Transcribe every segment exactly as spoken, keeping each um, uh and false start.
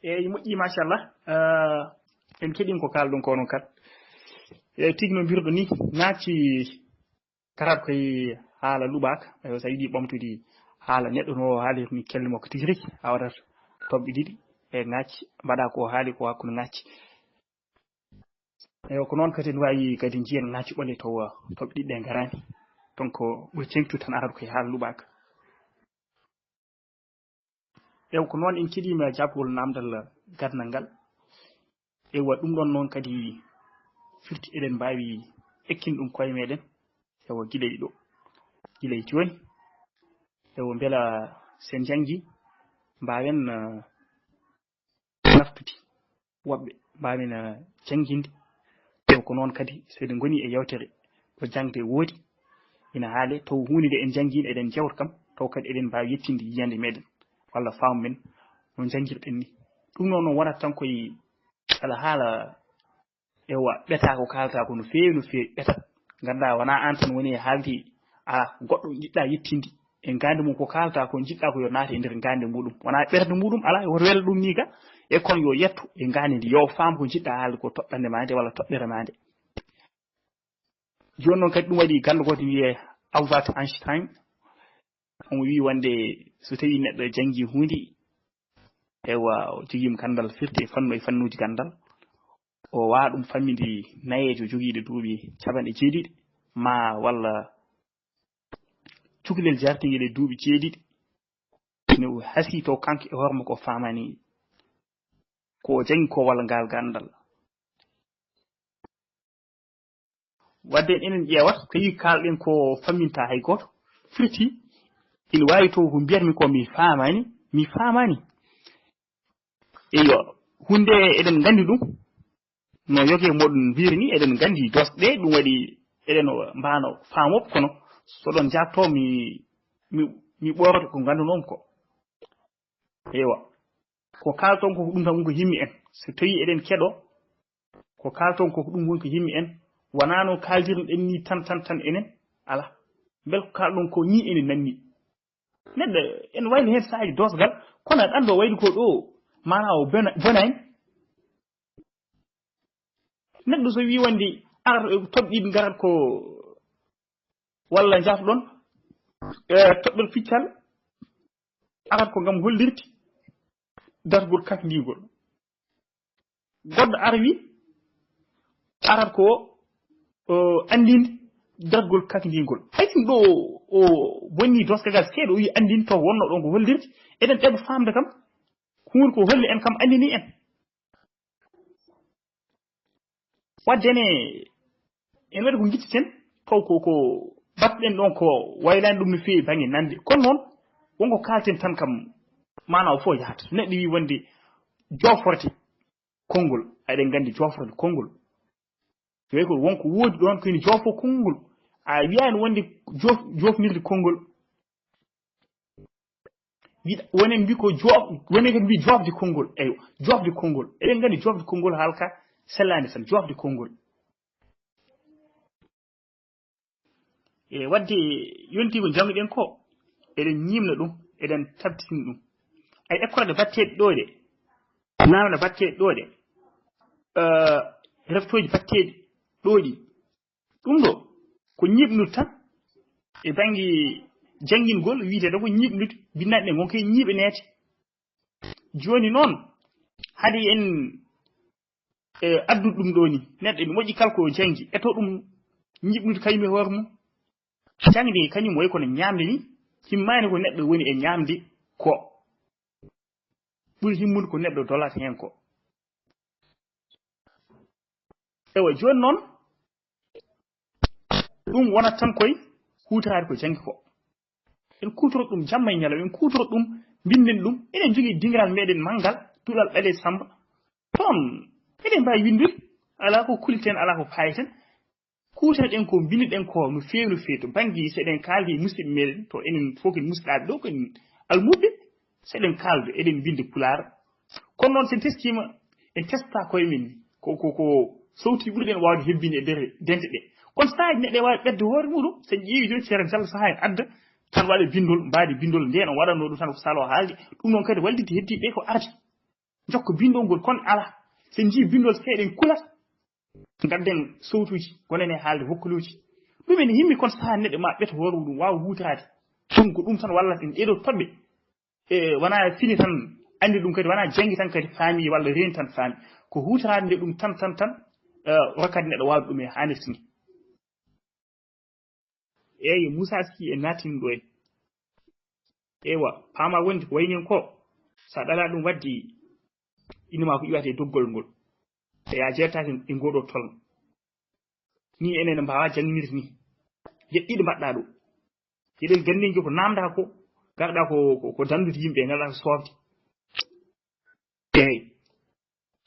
Eyi, moƴƴi, machallah. Eh, en keɗiima ko kaalɗon ko onon kat. Eyi, tigi no mbirɗo ni, naati karat koye haala luɓaaka. Eyi, so a yiɗi ɓamtude haala neɗɗo no o haalirta ni, kelli makko tigi riki, a waɗat toɓɓe ɗiɗi e ŋaacci, mbaɗa ko o haali ko hakkunde ŋaacci. Eyi, ko noon kadi en waawi kadi njiyen ŋaacci ɓole tawa toɓɓe ɗiɗi ɗe ngaraani. Donc, ɓuri ceŋtu tan arat koye haala luɓaaka. Ewa, ko noon en keɗiima jaabgol naamndal gadnal ngal. Ewa, ɗum ɗoon noon kadi firti eɗen mbaawi ekkin ɗum koye meɗen. Ewa, gila e ɗo, gila e jooni. Ewa, mbela so en njanngi, mbaawen, eh, naftude woɓɓe, mbaawen, eh, jannginde. Ewa, ko noon kadi, so eɗen ngoni e yewtere ɗo jaŋde woodi, ina haale, taw huunde nde en njanngiino, eɗen jewta kam, taw kadi eɗen mbaawi yettinde yiyannde meɗen, walla faamu men, no njanngirɗen ni. Ɗum noon, noon wonata tan koye ala haala, ewa, ɓeta ko kaalata ko no feewi, no feewi, ɓeta. Nganndaa, wonaa aan tan woni e haalde, alaa, goɗɗo njiɗɗaa yettinde e ngaandi mum ko kaalata ko, njiɗɗaa ko yo naate e nder ngaandi muɗum. Wonaa ɓernde muɗum, alaa, woto wela ɗum ni ga, e kono yo yetto e ngaandi ndi, yo faam ko njiɗɗaa haalde ko toɓɓannde maa nde walla toɓɓere maa nde. Jooni noon kadi ɗum waɗi ganndo gooto wiyee Albert Einstein. Omo wiyi wonde so tawii neɗɗo janngii huunde, ewa, o jogiima ganndal firti e fannu e fannuuji ganndal, o waawa ɗum famminde nayeejo jogiiɗo duuɓi capanɗe jeeɗiɗi, maa walla cukalel jartingel e duuɓi jeeɗiɗi, ne o hasii to kanko e hoore makko o faamaani ko o janngi ko walla ngal ganndal. Wadde enen ƴeewat, tawi kaalɗen ko famminta hay gooto, firti ina waawi to ko mbiyatmi ko mi faamaani, mi faamaani. Eyyo, huunde eɗen nganndi ɗum, no yoge moɗon mbiri ni, eɗen nganndi doosɗe, ɗum waɗi eɗen mbaano faamoɓe, kono so ɗon jaabto mi, mi, mi ɓooroto ko nganndunomi ko. Eywa, ko kaalton ko, ko ɗum tan woni ko himmi en. So tawi eɗen keɗo, ko kaalton ko, ko ɗum woni ko himmi en. Wonaa no kaaldirno ɗen ni tan, tan, tan enen. Alaa. Mbel ko kaalɗon ko ni enen nanni. Neɗɗo, en wayli heen saaji doosgal, kono aɗa anndo wayli ko ɗo, maanaa o bona-, bonaani. Neɗɗo so wii wonde arat, toɓɓe ɗiɗi ngarat ko, walla njahtoɗon, e, toɓɓere piccal, arat ko ngam hollirde dargol kakndiingol. Goɗɗo ara wi, arat ko, o, anndinde dargol kakndiingol. Hay sinno ɗo o, o bonni doskagal seeɗa, o wi anndinde to wonno ɗon ko hollirde, eɗen ɗeɓa faamde kam, ko woni ko holli en kam, anndini en. Wadde ne, en waɗi ko ngicciten, taw ko, ko battuɗen ɗon ko waylaani ɗum no feewi baŋnge nande. Kono noon, wonko kaalten tan kam, maanaa o fof yahata. Neɗɗo wi wonde jooforde konngol, eɗen nganndi jooforde konngol. Tawi ko wonko woodi ɗon ko ene joofo konngol. A wiyaani wonde joof-, joofnirde konngol. Wiɗa, wonen mbi ko joof-, wonen kadi mbi joofde konngol. Eywa, joofde konngol. Eɗen nganndi joofde konngol haalka sellaani tan, joofde konngol. E wadde yonti ko njannguɗen ko, eɗen ñiimna ɗum, eɗen tabbitina ɗum. Ay école ɗe batteɗe ɗo ɗe, naamne batteɗe ɗo ɗe, eh, reftooji batteɗi ɗo ɗi. Ɗum ɗo, ko ñiiɓnude tan e bannge janngingol, wiyetee ɗo ko ñiiɓnude, binndannde ngon koye ñiiɓe neete. Jooni noon, hade en, e, addude ɗum ɗo ni, neɗɗo ene moƴƴi kala ko janngi, eto ɗum ñiiɓnude kañum e hoore mum. Jaŋde kañum wayi kono ñaamde ni, himmaani ko neɗɗo woni e ñaamde ko. Ɓuri himmude ko neɗɗo dolata heen ko. Ewa, jooni noon, ɗum wonat tan koye huutoraade ko janngi ko. En kuutorot ɗum jamma e ñalawma, en kuutorot ɗum, mbinden ɗum. Eɗen njogii dingiral meɗen manngal, duɗal ɓaleejo Sammba. Toon, eɗen mbaawi winndude, alaa ko kuliten, alaa ko paayeten. Kuutoreɗen ko, mbinndiɗen ko no feewi, no feewi. To bannge, so eɗen kaaldi e musidɓe meɗen, to enen fof ko en musidɓe ɗo, ko en almuɓɓe, so eɗen kaalda, eɗen mbinndi Pulaar. Kono noon, so en teskiima, en testaa koye men, ko, ko, ko sawti ɓurɗen waawde hebbinde e nder dente ɗe. Kono sahaaji neɗɗo e waawi ɓetde hoore muɗum, so en ƴeewi jooni, Ceerno Jallo sahaa en adda, tan waɗa binndol, mbaadi binndol, ndeen o waɗatnoo ɗum tan ko salo haalde. Ɗum noon kadi wallitde heddiiɓe ɓe ko arde. jokko binndol ngol, kono alaa. So en njii binndol seeɗa, en kulat. Ngadden sowtuuji, ngonen e haalde wokkaluuji. Ɗum ene himmi, kono sahaa neɗɗo ma ɓeto hoore muɗum, waawa huutoraade. Ɗum ko ɗum tan wallata en. Ɗee ɗoo toɓɓe, e, wonaa fini tan anndi ɗum, kadi wonaa janngi tan kadi faami, walla reeni tan faami. Ko huutoraade nde ɗum tan, tan, tan, e, rokkata neɗɗo waawde ɗum e haanirta ni. Eeyi, Muusaa Siki e naatini ɗo e. Ewa, paama wonde ko wayni en ko, so a ɗalaa ɗum waɗde, ina ma ko iwata e doggol ngol. E a jeertaaki e ngoɗo tolno. Ni enen en mbaawa jannginirde ni. Geɗe ɗiɗi mbaɗɗaa ɗo. Geɗel ganndinke ko naamndaa ko, ngarɗaa ko, ko, ko danndude yimɓe, ngarɗaa ko soofde. Eeyi.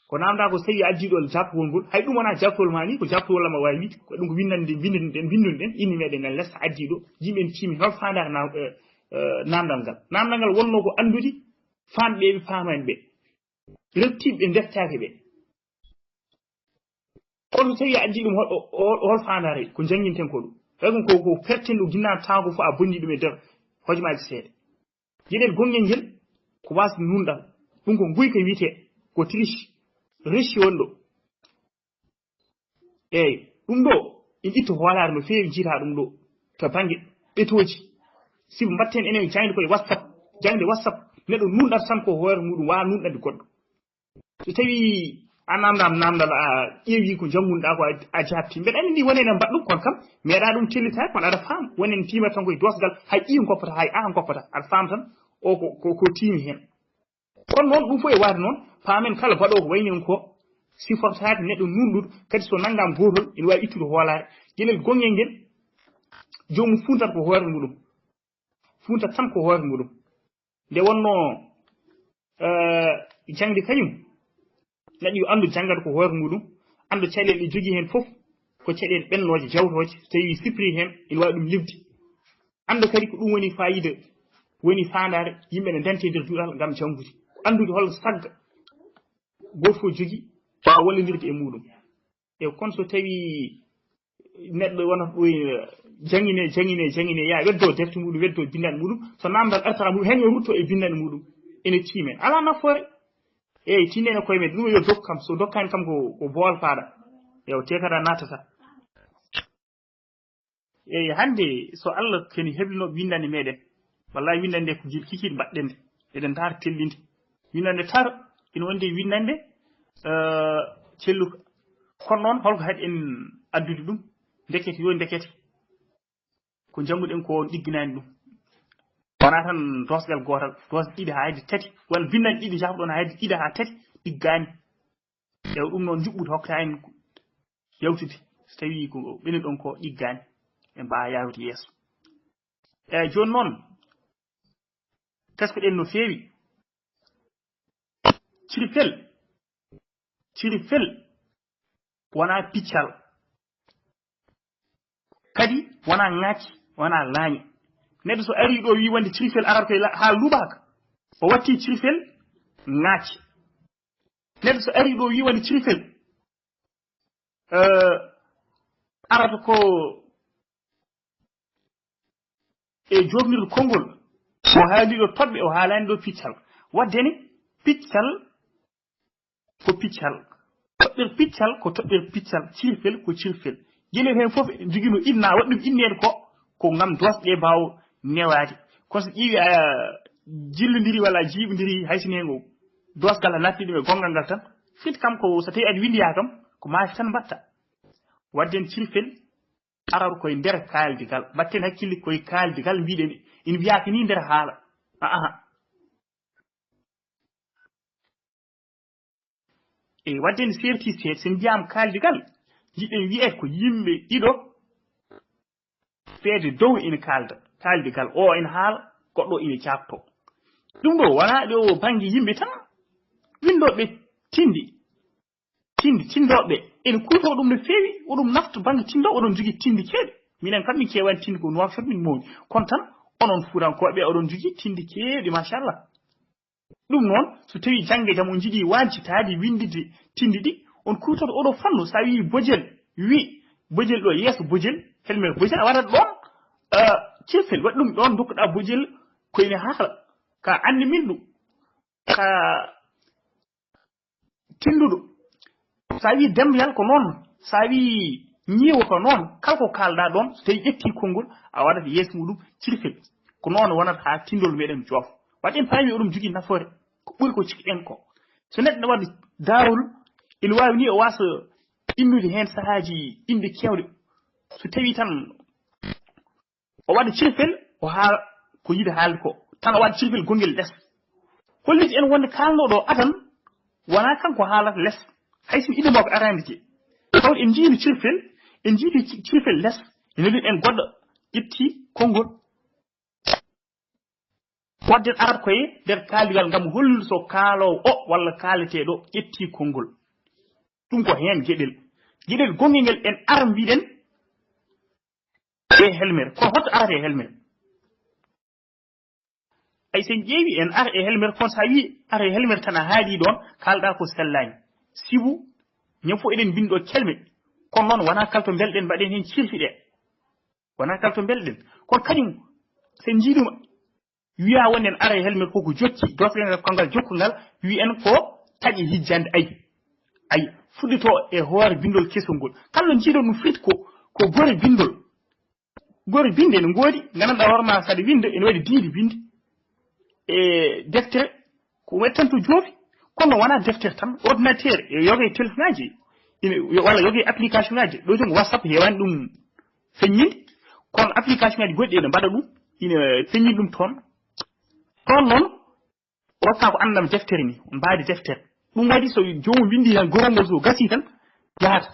Ko naamndaa ko, so tawii a addii ɗo jaabtowol ngol, hay ɗum wonaa jaabtowol ma ni, ko jaabtowol ma waawi wiide, ko ɗum ko winndande, winndande, winndunɗen, inde meɗen en les, a addii ɗo, yimɓe en tiimi, hol faandaare naam-, eh, eh, naamndal ngal. Naamndal ngal wonnoo ko anndude faamɓe ɓe, faamaani ɓe. Reftiiɓe ɓe, ndeftaaki ɓe. Kono so tawii a addii ɗum, hol, hol, hol faandaare ko njannginten ko ɗum? Tawi ɗum ko, ko ferten ɗum ginnaaw taango fof a bonni ɗum e nder hojomaaji seeɗa. Geɗel gongel ngel ko waasde nuunɗal. Ɗum ko nguyka wiyetee, ko triche, rechi woni ɗo. Eeyi, ɗum ɗo, ina itta hoolaare no feewi, njiitaa ɗum ɗo to bannge ɓetooji. Sibu mbaɗten enen jaŋde koye WhatsApp, jaŋde WhatsApp, neɗɗo nuunɗata tan ko hoore muɗum, waawaa nuunɗande goɗɗo. So tawii a naamndaama naamndal, a ƴeewii ko njanngunɗaa ko, a, a jaabtii. Mbeɗa anndi ni won enen mbaɗa ɗum, kono kam meeɗaa ɗum tellitaade, kono aɗa faama. Won en tiimata tan koye doosgal, hay ƴiiƴe ngoppata, hay aha ngoppata. Aɗa faama tan o ko, ko, ko tiimi heen. Kono noon, ɗum fof e waɗde noon, paamen kala baɗoowo ko wayni en ko, sifortaade neɗɗo nuunɗuɗo, kadi so nanngaama gootol, ina waawi ittude hoolaare. Geɗel gongel ngel, joomum funtata ko hoore muɗum. Funtata tan ko hoore muɗum. Nde wonnoo, eh, jaŋde kañum, neɗɗo yo anndu janngata ko hoore muɗum, annda caɗeele ɗe jogii heen fof, ko caɗeele ɓennooje, jawtooje, so tawii sippirii heen, ina waawi ɗum limde. Annda kadi ko ɗum woni faayiida, woni faandaare, yimɓe ne ndenta e nder duɗal ngam janngude. Anndude hol sagga gooto fof jogii, waawa wallondirde e muɗum. E kono so tawii neɗɗo wonata ɗo e jaŋine, jaŋine, jaŋine, yaa weddoo defte muɗum, weddoo binndanɗe muɗum, so naamndal artara muɗum, heen yo rutto e binndanɗe muɗum, ene tiimen. Alaa nafoore. Eeyi, tinnen e koye men, ɗum yo dok kam, so dokkaani kam ko, ko boowal faaɗa. Eewa, te kadi a naatata. Eeyi, hannde so Allah kadi heblino winndannde meɗen, wallaahi winndannde ko gila kikiiɗe mbaɗɗen nde, eɗen ndaara tellinde. Winndannde tar, ina wonde winndannde, eh, celluka. Kono noon, holko haɗi en addude ɗum? Ndekete, yo ndekete. Ko njannguɗen ko ɗigginaani ɗum. Wonaa tan doosgal gootal, doosɗe ɗiɗi haa hedde tati, walla binndanɗe ɗiɗi njahruɗon haa hedde ɗiɗi haa tati, ɗiggaani. E ɗum noon njuɓɓudi hokkata en yawtude, so tawii ko ɓennuɗon ko ɗiggaani, en mbaawaa yahrude yeeso. Eeyi, jooni noon, tesko-ɗen no feewi. Cirifel, cirifel wonaa piccal. Kadi wonaa ŋaacci, wonaa laañe. Neɗɗo so arii ɗo wii wonde cirifel arata koye la-, haa luuɓaaka, o watti cirifel ŋaacci. Neɗɗo so arii ɗo wii wonde cirifel, eh, arata ko e joofnirde konngol, o haali ɗo toɓɓe, o haalaani ɗo piccal. Waɗde ne, piccal ko piccal, toɓɓere piccal ko toɓɓere piccal, cirfel ko cirfel. Geɗel heen fof jogii no inna, waɗi ɗum inneede ko, ko ngam doosɗe ɗe mbaawa newaade. Kono so ƴeewi a jillondiri walla a jiiɓondiri, hay so neengo doosgal a natti ɗum e gonngal ngal tan, firti kam ko so tawii aɗa winndiyaa kam, ko maafe tan mbaɗta. Waɗde en cirfel, arata koye nder kaaldigal. Mbaɗten hakkille koye kaaldigal, mbiɗen ina wiyaaka ni nder haala. Aa. E waɗde en seerti seeɗa, so en mbiyaama kaaldigal, jiɗɗen wiyee ko yimɓe ɗiɗo feede dow ina kaalda. Kaaldigal, o ina haala, goɗɗo ina jaabtoo. Ɗum ɗo wonaa ɗo bannge yimɓe tan, winndooɓe tindi. Tindi, tindooɓe, ene kuutoo ɗum no feewi, oɗum nafta bannge tindoo, oɗon njogii tindi keewɗi. Minen kam, min keewaani tindi ko Nouakchott min mawni. Kono tan, onon Fuutankooɓe, oɗon njogii tindi keewɗi, machallah. Ɗum noon, so tawii jannge jam on njiɗi wancitaade winndide tindi ɗi, on kuutoto oɗo fannu. So a wii bojel, wii bojel ɗo, yeeso bojel, helmer bojel, a waɗat ɗoon, eh, cirfel, waɗ ɗum ɗoon, ndokkuɗaa bojel ko ene haala. Ka anndi min ɗum. Ka Pinnduɗo, so a wii demmbeyal ko noon, so a wii ñiiwo ko noon, kala ko kaalɗaa ɗoon, so tawii ƴettii konngol, a waɗat yeeso muɗum cirfel. Ko noon wonata haa tinndol meɗen joofa. Waɗi en paami oɗum jogii nafoore, ko ɓuri ko cikki-ɗen ko. So neɗɗo ene waɗa daarol, ene waawi nii o waasa innude heen sahaaji inɗe keewɗe. So tawii tan o waɗa cirfel, o haala ko yiɗi haalde ko, tan o waɗa cirfel gonngel les. Holliti en wonde kaalnooɗo o adan, wonaa kanko haalata les. Hay so iɗo makko araani je. Tawde en njiino cirfel, en njiiti ci-, cirfel les, ene waɗi en goɗɗo ƴetti konngol. Wadden arat koye nder kaaligal ngam hollude so kaaloowo o walla kaaleteeɗo ƴetti konngol. Ɗum ko heen geɗel. Geɗel gonngel ngel en ara mbiɗen e helmere. Kono hoto arate e helmere. Ay, so en ƴeewi en ara e helmere, kono so a wii ara e helmere tan a haaɗi ɗoon, kaalɗaa ko sellaani. Sibu, ñande fof eɗen mbinndoo kelme, kono noon wonaa kala to mbelɗen mbaɗen heen cirfi ɗe. Wonaa kala to mbelɗen. Kono kañum, so en njiiɗuma, wiyaa wonde en ara e helmere koko jokki, dosgal ngal, kongal jokkongal, wii en ko taƴi hijjande, ay. Ay, fuɗɗitoo e hoore binndol kesol ngol. Kala no njiiɗon ɗum firti ko, ko gore binndol. Gore binnde ene ngoodi, nganndanɗaa hoore maa saɗa winnda, ene waɗi diidi binnde. E deftere, ko waɗi tan to joofi. Kono wonaa deftere tan, ordinateur, e yoga e téléphone ŋaaji, ine, walla yoga e application ŋaaji. Ɗo jooni WhatsApp heewaani ɗum feññinde, kono application ŋaaji goɗɗi ene mbaɗa ɗum, ine feññini ɗum toon. Toon noon, rokkaa ko anndam deftere ni, mbaadi deftere. Ɗum waɗi so joomum winndi heen gorongol so gasii tan, yahata.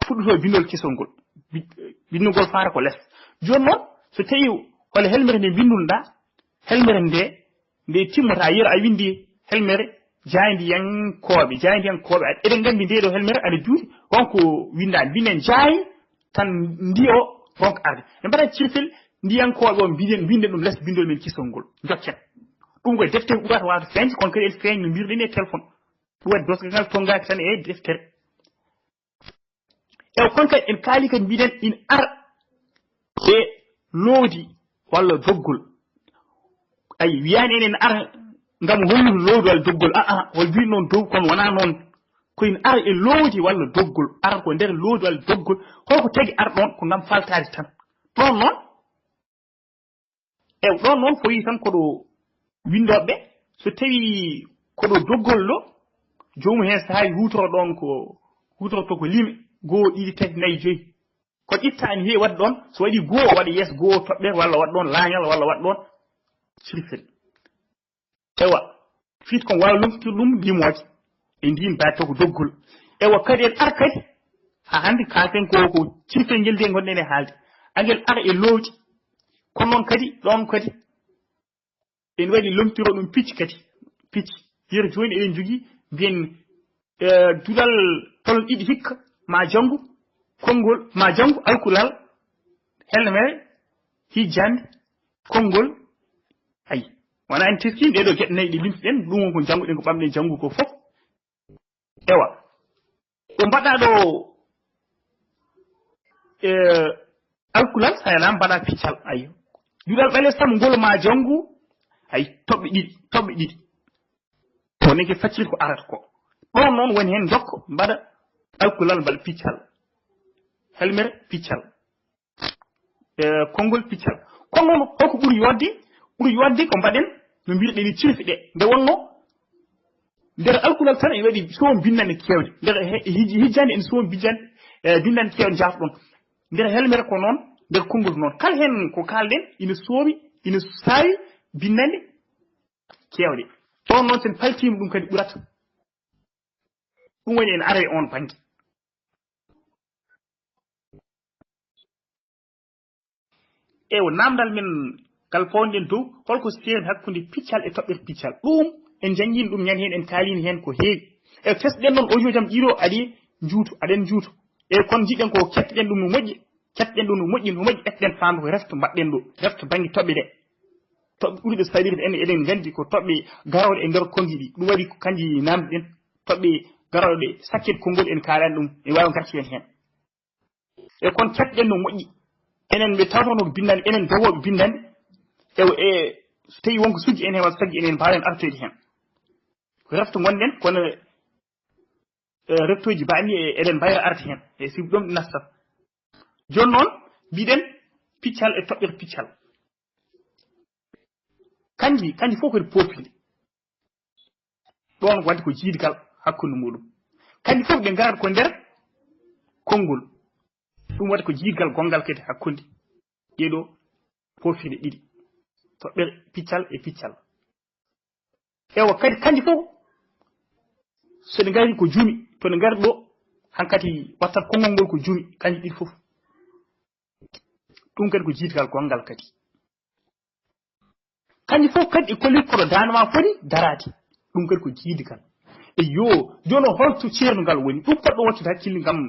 Fuɗɗotoo e binndol kesol ngol. Bi-, binndugol faata ko les. Jooni noon, so tawii hol helmere nde mbinndunoɗaa, helmere nde, nde timmata, yeru a winndi helmere jaayndiyankooɓe, jaayndiyankooɓe, a-, eɗen nganndi nde ɗo helmere aɗa juuti, on ko winndaani. Mbinden jaayi tan ndiyo ronka arde. Ɓe mbaɗa cirfel ndiyankooɓe on, mbinden, mbinden ɗum les binndol men kesol ngol. Njokken. Ɗum ko e deftere ɓurata waawde feeñde, kono kadi en feeñ no mbirɗen e téléphone. Ɗum waɗi dosgal ngal tonngaaki tan e deftere. Ewa, kono kadi en kaali kadi mbiɗen ina ara e loowdi walla doggol. Ay, wiyaani enen ara ngam hollude loowdi walla doggol. A, a, hol mbiɗ noon dow, kono wonaa noon. Ko ina ara e loowdi walla doggol. Ara ko nder loowdi walla doggol. Holko tagi ar ɗoon? Ko ngam faltaade tan. Ɗoon noon, Ew, ɗoon noon fawii tan ko ɗo winndooɓe, so tawii ko ɗo doggol ɗo, joomum heen sahaaji huutoro ɗoon ko, huutorto ko lime, goo, ɗiɗi, tati, nayi, joyi. Ko ƴittaani heewi waɗde ɗoon, so waɗii goo, waɗa yeeso goo toɓɓere, walla waɗa ɗoon laañal, walla waɗa ɗoon cirfel. Ewa, fiit kon waawa lomtitude ɗum limooje. E ndiin mbaadi taw ko doggol. Ewa, kadi en ar kadi, haa hannde kaaten ko, ko cirfel ngel de ngonɗen e haalde. Angel ar e loowdi. Kono noon kadi, ɗoon kadi, en waɗi lomtiro ɗum picci kadi. Picci. Yeru jooni eɗen njogii, mbiyen, eh, duɗal tolno ɗiɗi hikka, ma janngu, konngol, ma janngu, alkulal, helmere, hijjande, konngol. Ayi, wona en teskiima ɗee ɗoo geɗe nayi ɗe limtuɗen, ɗum woni ko njannguɗen, ko ɓamɗen janngu ko fof. Ewa. Ko mbaɗɗaa ɗo, e, alkulal, so a yalaa mbaɗaa piccal, ayi. Duɗal ɓalees tan ngol ma janngu, ayi, toɓɓe ɗiɗi, toɓɓe ɗiɗi. Ko neke faccirde ko arata ko. Ɗoon noon woni heen njokko, mbaɗa alkulal, mbaɗa piccal. Helmere, piccal. E, konngol piccal. Kono noon, holko ɓuri yooɗde? Ɓuri yooɗde ko mbaɗen, no mbirɗen ni, cirfi ɗe. Nde wonnoo, nder alkulal tan ene waɗi soomi binndanɗe keewɗe. Nder he-, hij-, hijjande ene soomi bijjande, e, binndanɗe keewɗe njaafɗon. Nder helmere ko noon, nder konngol noon. Kala heen ko kaalɗen ina soomi, ina saawi binndanɗe keewɗe. Ɗoon noon, so en paltiima ɗum kadi ɓurata. Ɗum woni en ara e oon bannge. Ewa, naamndal men ngal pawnɗen dow, holko seeri hakkunde piccal e toɓɓere piccal? Ɗum en njanngiino ɗum ñande heen, en kaaliino heen ko heewi. E tesɗen noon audio jam ɗiɗo aɗi njuuto, aɗen njuuto. E kono njiɗɗen ko kettoɗen ɗum no moƴƴi, kettoɗen ɗum no moƴƴi, no moƴƴi, ƴettoɗen faandu ko refto mbaɗɗen ɗo, refto bannge toɓɓe ɗe. Toɓɓe ɓurɗe saɗirde en, eɗen nganndi ko toɓɓe garooɗe e nder konngi ɗi. Ɗum waɗi ko kanji naamndiɗen, toɓɓe garooɗe sakket konngol en kaalani ɗum, e waawi ngarti en heen. E kon ketɗen no moƴƴi. Enen ɓe tawtono ko binndannde, enen dowooɓe binndannde. E, e so tawii wonko sujji en heen, walla saggi enen, mbaawen artoyde heen. Ko refto ngonɗen, kono eh, rektooji mbaɗni e eɗen mbayra arde heen. E si ɗum nasta. Jooni noon, mbiɗen piccal e toɓɓere piccal. Kanji, kanji fof kadi poofɗi. Ɗoon waɗde ko jiidgal hakkunde muɗum. Kanji fof ɗe ngarat ko nder konngol. Ɗum waɗi ko jiidgal gonngal kadi hakkunde ɗeeɗo poofɗe ɗiɗi. Toɓɓere piccal e piccal. Ewa, kadi kanji fof, so ɗe ngari ko jumi, to ɗe ngari ɗo, hankadi wattat konngol ngol ko jumi, kanji ɗiɗi fof. Ɗum kadi ko jiidgal gonngal kadi. Kanji fof kadi e kolli koɗo daande ma foti daraade. Ɗum kadi ko jiidgal. Eyyo, jooni o holto ceerndungal woni? Ɗum poɗɗo wattude hakkille ngam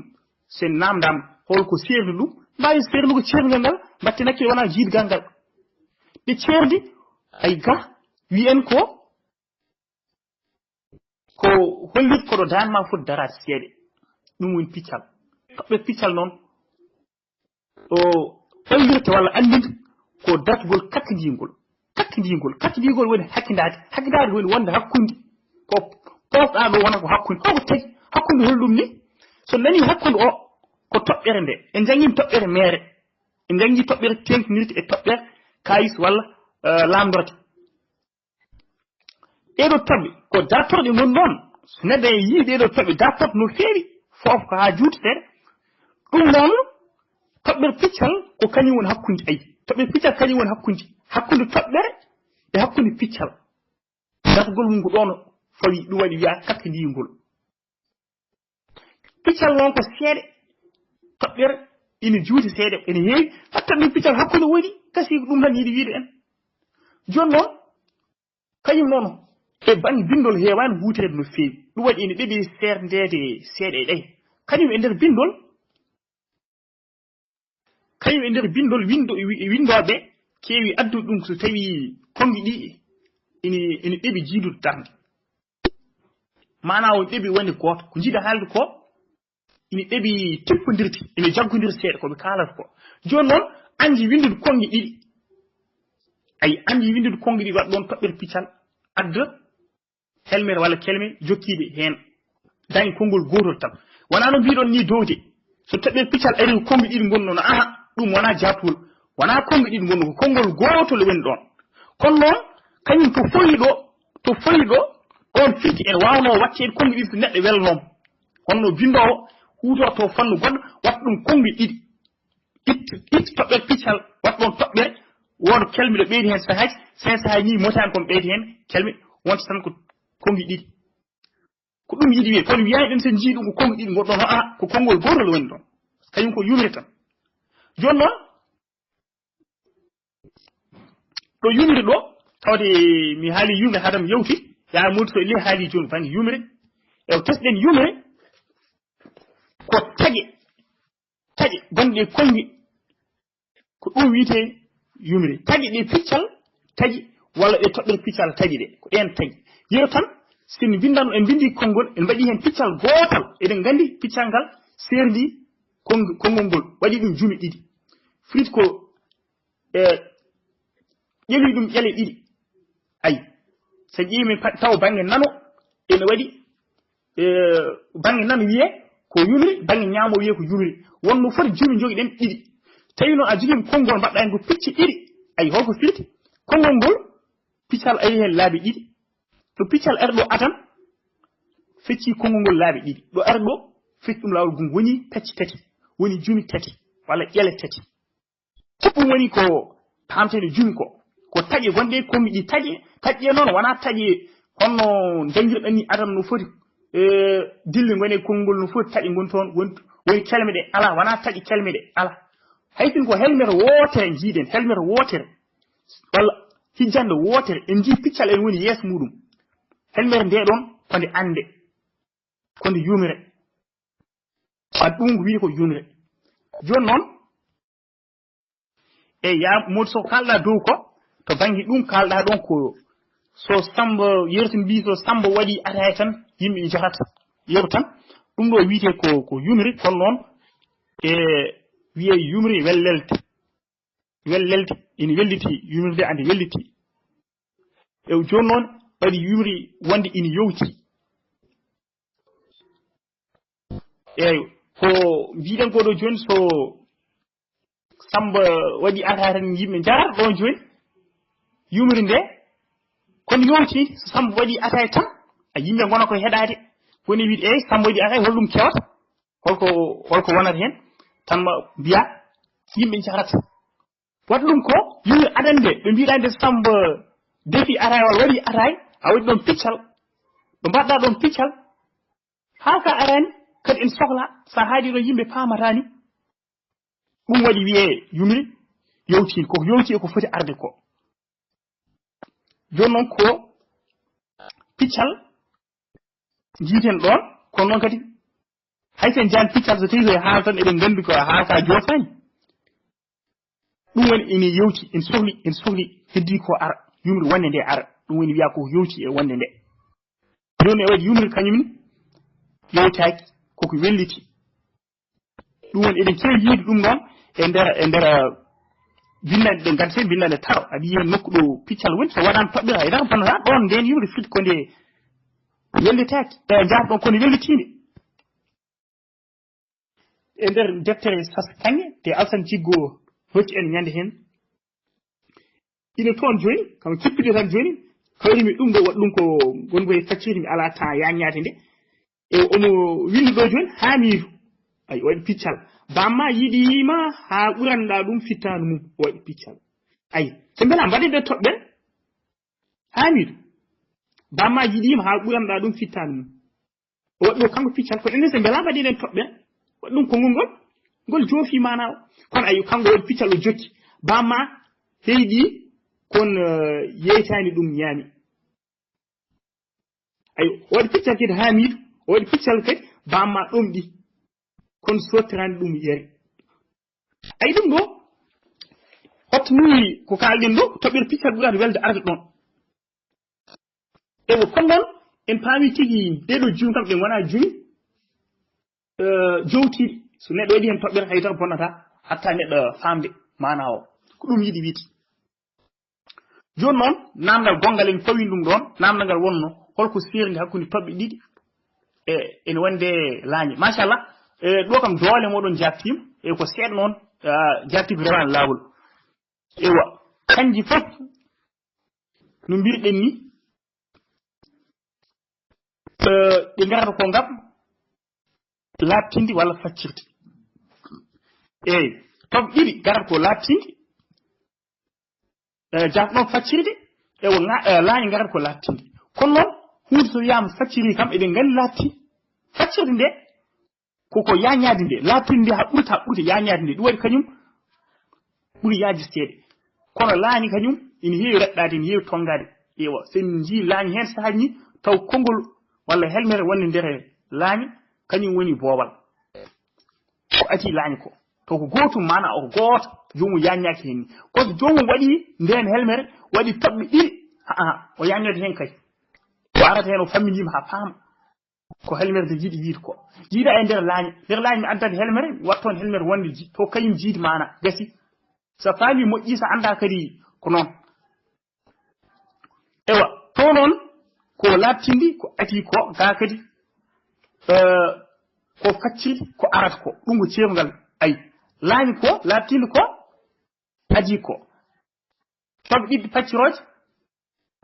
sen naamndaama hol ko seerndi ɗum? Mbaawi seerndugo ceerndungal ngal, mbatten hakkille wonaa jiidgal ngal. Ɗe ceerndi, ay ga, wiyen ko, ko hollit koɗo daande ma foti daraade seeɗa. Ɗum woni piccal. Toɓɓere piccal noon, o hollirta walla anndinta ko dartugol kakkandingol. Kakkandingol. Kakkandingol woni hakkindaade. Hakkindaade woni wonde hakkunde. Ko poofɗa ɗo wona ko hakkunde. Ko ko tagi? Hakkunde hol ɗum ni? So nani hakkunde o, ko toɓɓere nde. En njanngiima toɓɓere meere. En njanngi toɓɓere teeŋtinirde e toɓɓere kayis walla, eh, laamndorde. Ɗeeɗo toɓɓe ko dartorɗe ngon noon. So neɗɗo e yii ɗeeɗo toɓɓe dartorɗe no feewi, fof ko haa juuti seeɗa. Ɗum noon, toɓɓere piccal ko kañum woni hakkunde, ayi, toɓɓere piccal kañum woni hakkunde, hakkunde toɓɓere e hakkunde piccal. Dartugol mum ko ɗoon fawi, ɗum waɗi wiyaa kakkandingol. Piccal noon ko seeɗa, toɓɓere ina juuti seeɗa, ene heewi. Hatta ɗum piccal hakkunde woni, kasi ko ɗum tan yiɗi wiide en. Jooni noon, kañum noon, e bannge binndol heewaani huutoreede no feewi. Ɗum waɗi ene ɗeɓi seerndeede seeɗa e ɗe. Kañum e nder binndol, kañum e nder binndol winndo-, wi-, winndooɓe keewi addude ɗum so tawii konngi ɗi ene, ene ɗeɓi jiidude darnde. Maanaa o ɗeɓi wonde gooto. Ko njiɗa haalde ko, ina ɗeɓi tippondirde, ina jaggondira seeɗa ko ɓe kaalata ko. Jooni noon, anndi winndude konngi ɗiɗi. Ayi, anndi winndude konngi ɗiɗi, waɗ ɗoon toɓɓere piccal, adda helmere walla kelme jokkiiɗe heen. Dañi konngol gootol tan. Wonaa no mbiɗon nii dow de. So toɓɓere piccal ari ko konngi ɗiɗi ngonno, no, aha, ɗum wonaa jaatugol. Wonaa konngi ɗiɗi ngonno, ko konngol gootol woni ɗoon. Kono noon, kañum to foyi ɗo, to foyi ɗo, oon firti ene waawnoo waɗteede konngi ɗiɗi so neɗɗo welnooma. Kono no binndoowo huutortoo fannu goɗɗo, waɗta ɗum konngi ɗiɗi. Itta, itta toɓɓere piccal, waɗ ɗoon toɓɓere, wooda kelme ɗo ɓeydi heen sahaaji, seen sahaaji nii motaani kono ɓeydi heen kelme, wonta tan ko konngi ɗiɗi. Ko ɗum yiɗi wiyee, kono wiyaani ɗum so njii ɗum ko konngi ɗiɗi ngonɗon, haa ko konngol gootol woni ɗoon. Kañum ko yumre tan. Jooni noon, ɗo yumri ɗo, tawde mi haali yumre haadam yawti, yaa Mody Sow le haali jooni bannge yumre. E o tesɗen yumre, ko taƴe, taƴe gonɗe e konngi, ko ɗum wiyetee yumre. Taƴe ɗe piccal taƴi, walla ɗe toɓɓere piccal taƴi ɗe, ko ɗeen taƴi. Yeru tan, so en mbinndan, en mbinndi konngol, en mbaɗi heen piccal gootal, eɗen nganndi piccal ngal seerndi konng-, konngol ngol, waɗi ɗum jumi ɗiɗi. Firti ko e, ƴeewi ɗum ƴale ɗiɗi. Ayi, so ƴeewi min pa-, taw bannge nano ene waɗi, e, bannge nano wiyee ko yumri, bannge ñaamo wiyee ko yumri. Wonno foti jumi njogiɗen ɗiɗi. Tawi noon a jogiima konngol mbaɗɗaa heen ko picce ɗiɗi. Ayi, holko firti? Konngol ngol, piccal ari heen laabi ɗiɗi. Ɗo piccal ari ɗo adan, feccii konngol ngol laabi ɗiɗi. Ɗo ari ɗo, fecci ɗum laawol gum woni pecce tati, woni jumi tati, walla ƴale tati. Ɗum woni ko paamtene jumi ko, ko taƴe gonɗe, konngi ɗi taƴe, taƴe ɗe noon wonaa taƴe honno njanngirɗen ni adam no foti, e, dille ngoni e konngol no foti taƴe ngoni toon, woni, woni kelme ɗe, alaa, wonaa taƴe kelme ɗe, alaa. Hay sinno ko helmere wootere njiiɗen, helmere wootere, walla hijjande wootere, en njii piccal en woni yeeso muɗum. Helmere nde ɗoon ko nde annde, ko nde yumre. Ɓad ɗum ko wiyetee ko yumre. Jooni noon, e yaa Mody Sow, kaalɗaa dow ko, to bannge ɗum kaalɗaa ɗoon ko, so Sammba, yeru so mbii so Sammba waɗii ataaya tan, yimɓe njahata. Yeru tan, ɗum ɗo wiyetee ko, ko yumri, kono noon, e wiyee yumri wellelde. Wellelde, ina welliti, yumri nde ande welliti. E jooni noon, waɗi yumri wonde ina yowti. Eeyo, ko mbiɗen ko ɗo jooni, so Samba waɗi attaque tan, yimɓe njarat ɗon jooni, yumri nde, kono yowti, so Samba waɗi attaque tan, a yimɓe ngona koye heɗaade, ngoni wiide, "Eey, Samba waɗi attaque, holɗum kewata? Holko, holko wonata heen?" Tan ma mbiya, yimɓe njarat. Waɗi ɗum ko yumri adannde, ɓe mbiɗa nde Samba defi attaque walla waɗi attaque, a waɗi ɗon piccal, ɓe mbaɗɗa ɗon piccal, haa ka arani, kadi en sohla, so a haali ɗo yimɓe paamata ni. Ɗum waɗi wiyee yumri yowti, ko yowti e ko foti arde ko. Jooni noon ko piccal njiiten ɗoon, kono noon kadi hay so en njaani piccal, so tawii ko e haala tan, eɗen nganndi ko e haala ka joofaani. Ɗum woni ene yewti, en sohli, en sohli heddii ko ara, yumri wonde nde ara. Ɗum woni wiyaa ko yewti e wonde nde. Jooni e waɗi yumri kañum ne yewtaaki, koko welliti. Ɗum woni eɗen keewi yiide ɗum ɗoon e nder, e nder, eh, binndanɗe ɗe ngannduɗen, binndanɗe taro. Aɗa yiya nokku ɗo piccal woni, so waɗaama toɓɓere, hay dara bonnata, ɗoon ndeen yumri firti ko nde wellitaaki. E njaafɗon ko nde wellitiinde. E nder deftere Sas Kaŋŋe, nde Alsan Jiggo hocci en ñande heen, ina toon jooni, kam kippide tan jooni, kawrimi ɗum ɗo, waɗi ɗum ko ngongo e faccirde, mi alaa temps yaññaade nde. E omo winndi ɗo jooni, Haamiidu. Ay, o waɗi piccal. Bamma yiɗiima haa ɓuranɗaa ɗum fittaandu mum, o waɗi piccal. Ay, so mbela mbaɗen ɗo toɓɓere. Haamiidu. Bamma yiɗiima haa ɓuranɗaa ɗum fittaandu mum. O waɗi ɗo kanko piccal, kono enen so mbela mbaɗen ɗen toɓɓere. Waɗi ɗum ko ngol ngol, ngol joofi maanaa o. Kono ayo, kanko waɗi piccal o jokki. Bamma heyɗi, kono, eh, yeytaani ɗum ñaami. Ayo, o waɗi piccal kadi Haamiidu, o waɗi piccal kadi bamma ɗomɗi. Kono sottiraani ɗum yari. Ayi ɗum ɗo, hotto nuyi ko kaalɗen ɗo, toɓɓere piccal ɓurata welde arde ɗon. Ewo, kono noon, en paami tigi ɗeɗo jum kam ɗe ngonaa jum, eh, jowtiiɗi. So neɗɗo waɗi heen toɓɓere, hay tan bonnata, hatta neɗɗo faamde maanaa o. Ko ɗum yiɗi wiide. Jooni noon, naamndal gonngal en fawii ɗum ɗoon, naamndal ngal wonno, holko seerndi hakkunde toɓɓe ɗiɗi e, ene wonde laañe. Machallah, e, ɗo kam doole moɗon jaabtiima, e ko seeɗa noon, ah, jaabtiima rewani laawol. Ewa, kanji fof, no mbirɗen ni, eh, ɗi ngarata ko ngam laaɓtinde walla faccirde. Eey, toɓɓe ɗiɗi ngarata ko laaɓtinde, eh, jafno faccirde, e o nga-, eh, laañi ngarata ko laaɓtinde. Kono noon, huunde so wiyaama facciri kam, eɗen nganndi laaɓti. Faccirde nde, koko yaañaade nde, laaɓtinde nde haa ɓurta, ɓurta yaañaade nde. Ɗum waɗi kañum ɓuri yaajisteede. Kono laañi kañum ina heewi raɗɗaade, ina heewi tonngaade. Ewa, so en njii laañi heen sahaaji ni, taw konngol walla helmere wonde nder laañi, kañum woni boowal. Ko adii laañi ko. Taw ko gootum maanaa o gooto, joomum yaañaaki heen ni. Kono so joomum waɗi ndeen helmere, waɗi toɓɓe ɗiɗi, haa, o yaañoode heen kay. O arata heen o fammindiima haa faama. Ko helmerde yiɗi yiide ko. Yiida e nder laañi. Nder laañi mi addata helmere, mi waɗa toon helmere wonde ji-, to kañum jiidi maana. Gasi. So faami moƴƴi, so anndaa kadi ko noon. Ewa, to noon, ko laaɓtindi, ko adii ko, gaa kadi, eh, ko facciri, ko arata ko. Ɗum ko ceerngal. Ayi. Laañi ko, laaɓtindi ko, adii ko. Toɓɓe ɗiɗi faccirooje,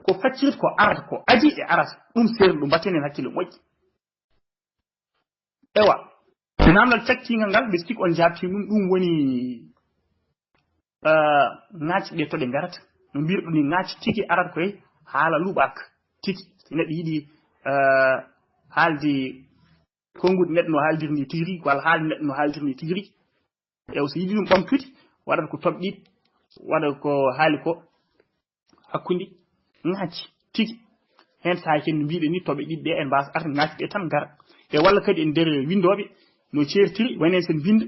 ko faccirta ko arata ko, adii e arata. Ɗum seerndi ɗum, mbatten heen hakkille moƴƴi. Ewa, naamndal cakkiingal ngal, mbiɗa sikki on njaabtii ɗum, ɗum woni, eh, ŋaacci ɗe to ɗe ngarata. No mbirɗo ni, ŋaacci tigi arata koye haala luɓaaka. Tigi, so neɗɗo yiɗi, eh, haalde konnguɗi neɗɗo no haaldir ni tigi rigi, walla haalde neɗɗo no haaldir ni tigi rigi. E o so yiɗi ɗum ɓamtude, waɗata ko toɓɓe ɗiɗi, waɗa ko haali ko hakkunde ŋaacci tigi. Heen sahaaji kadi no mbiɗen ni, toɓɓe ɗiɗi ɗe en mbaasa arde ŋaacci ɗe tan ngara. E walla kadi en nder winndooɓe no ceertiri, wayno en sen mbinnda,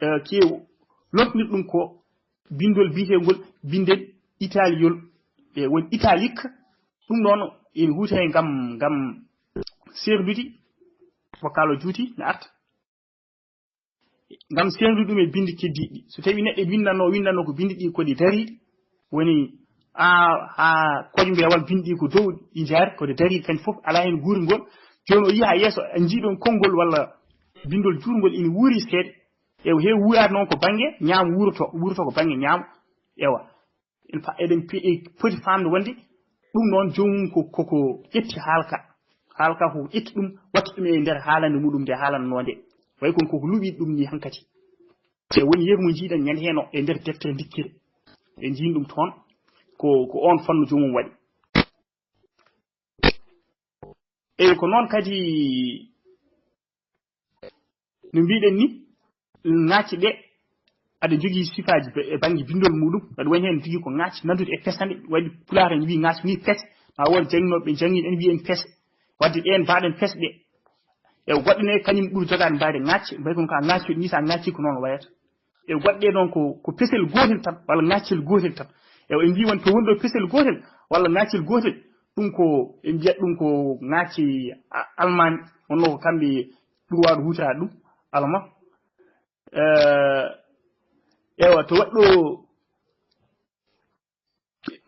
eh, keew lomtinir ɗum ko binndol biyeteengol binndel italiyol, e woni italique. Ɗum ɗoon ene huutoye ngam, ngam seerndude, wakkaalo juuti ne arta. Ngam seerndude ɗum e binndi keddiiɗi. So tawii neɗɗo winndanno, winndanno ko binndi ɗi ko ɗi dariiɗi, woni a, haa kojmbeewal binndi ɗi ko dow ɗi njaari, ko ɗi dariiɗi kañum fof, alaa heen guurngol. Jooni o yiya yeeso, a njii ɗoon konngol walla Bindol juutngol ina wuuri seeɗa. Ewa, he wuuraade noon ko bannge ñaamo wuurotoo, wuurotoo ko bannge ñaamo. Ewa. En fa-, eɗen pi-, e poti faamde wonde ɗum noon joomum ko, ko, ko ƴetti haala ka. Haala ka ko ƴetti ɗum, watti ɗum e nder haalande muɗum nde haalanno nde. Way kon koko luɓi ɗum ni hankati. E woni yeru mo njiiɗen ñande heen o e nder deftere ndikkire. En njiin ɗum toon, ko, ko oon fannu joomum waɗi. Eyi, ko noon kadi no mbiɗen ni, ŋaacce ɗe aɗa jogii sifaaji be-, e bannge binndol muɗum, aɗa woni heen jogii ko ŋaacce nanndude e pesande, waɗi pulaar en mbiyi ŋaacce ni pes, ma woon jannginooɓe ɓe njanngi en mbiyen pes, wadde ɗeen mbaɗen pes ɗe. E goɗɗe ne kañum ɓuri jogaade mbaade ŋaacce, mbayi kono ka ŋaacce ni sa ŋaacci ko noon wayata. E goɗɗe noon ko, ko pesel gootel tan, walla ŋaaccel gootel tan. E en mbii won to woni ɗo pesel gootel, walla ŋaaccel gootel, ɗum ko, en mbiyat ɗum ko ŋaacci a-, almaami, wonno ko kamɓe ɓuri waawde huutoraade ɗum, alama. Eh, ewa, to waɗɗo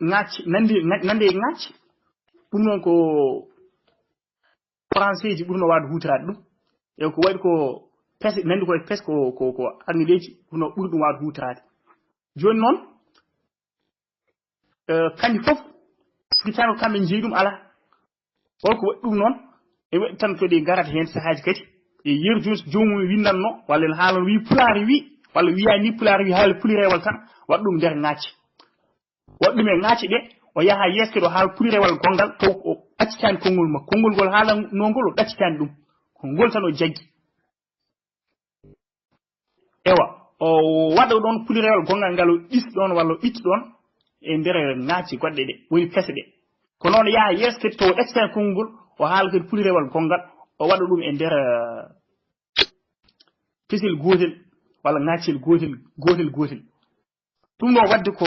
ŋaacci, nandi, na-, nande e ŋaacci, ɗum noon ko français ji ɓurno waawde huutoraade ɗum. E ko waɗi ko pes, nandi ko e pes ko, ko, ko angliseeji ɓurno, ɓuri ɗum waawde huutoraade. Jooni noon, eh, kanji fof, so tawi ko kamɓe njeyi ɗum, alaa. Holko waɗi ɗum noon? E waɗi tan ko ɗe ngarata heen sahaaji kadi. E yeru jooni so joomum winndanno, walla ene haalano wi pulaar wi, walla wiyaani pulaar wi haala pulirewal tan, waɗa ɗum nder ŋaacci. Waɗa ɗum e ŋaacci ɗe, o yaha yeeso kadi o haala pulirewal gonngal, taw o accitaani konngol makko. Konngol ngol haalanoo ngol o ɗaccitaani ɗum. Ko ngol tan o jaggi. Ewa, o waɗa ɗoon pulirewal gonngal ngal o ɗis ɗoon walla o itti ɗoon e nder ŋaacci goɗɗe ɗe, woni pese ɗe. Ko noon yaha yeeso kadi taw o ɗaccitaani konngol ngol, o haala kadi pulirewal gonngal, o waɗa ɗum e nder, eh, pesel gootel walla ŋaaccel gootel, gootel, gootel. Ɗum ɗo waɗde ko,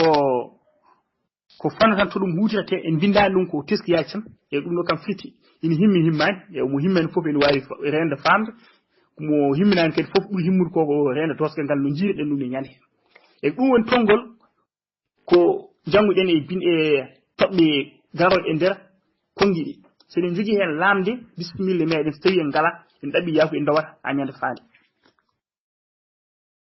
ko fannu tan to ɗum huutirtee, en mbinndaani ɗum ko teskiyaaji tan. E ɗum ɗo kam firti, ina himmi himmaani, e mo himmani fof ene waawi fa-, reende faamde, mo himminaani kadi fof ɓuri himmude ko, ko reende doosgal ngal no njiiruɗen ɗum e ñande heen. E ɗum woni tonngol ko jannguɗen e bin-, e toɓɓe garooɗe e nder konngi ɗi. So eɗen njogii heen laamde, bisimilla meeɗen, so tawii en ngalaa, en ɗaɓɓi yaafuya, en ndowata haa ñande faande.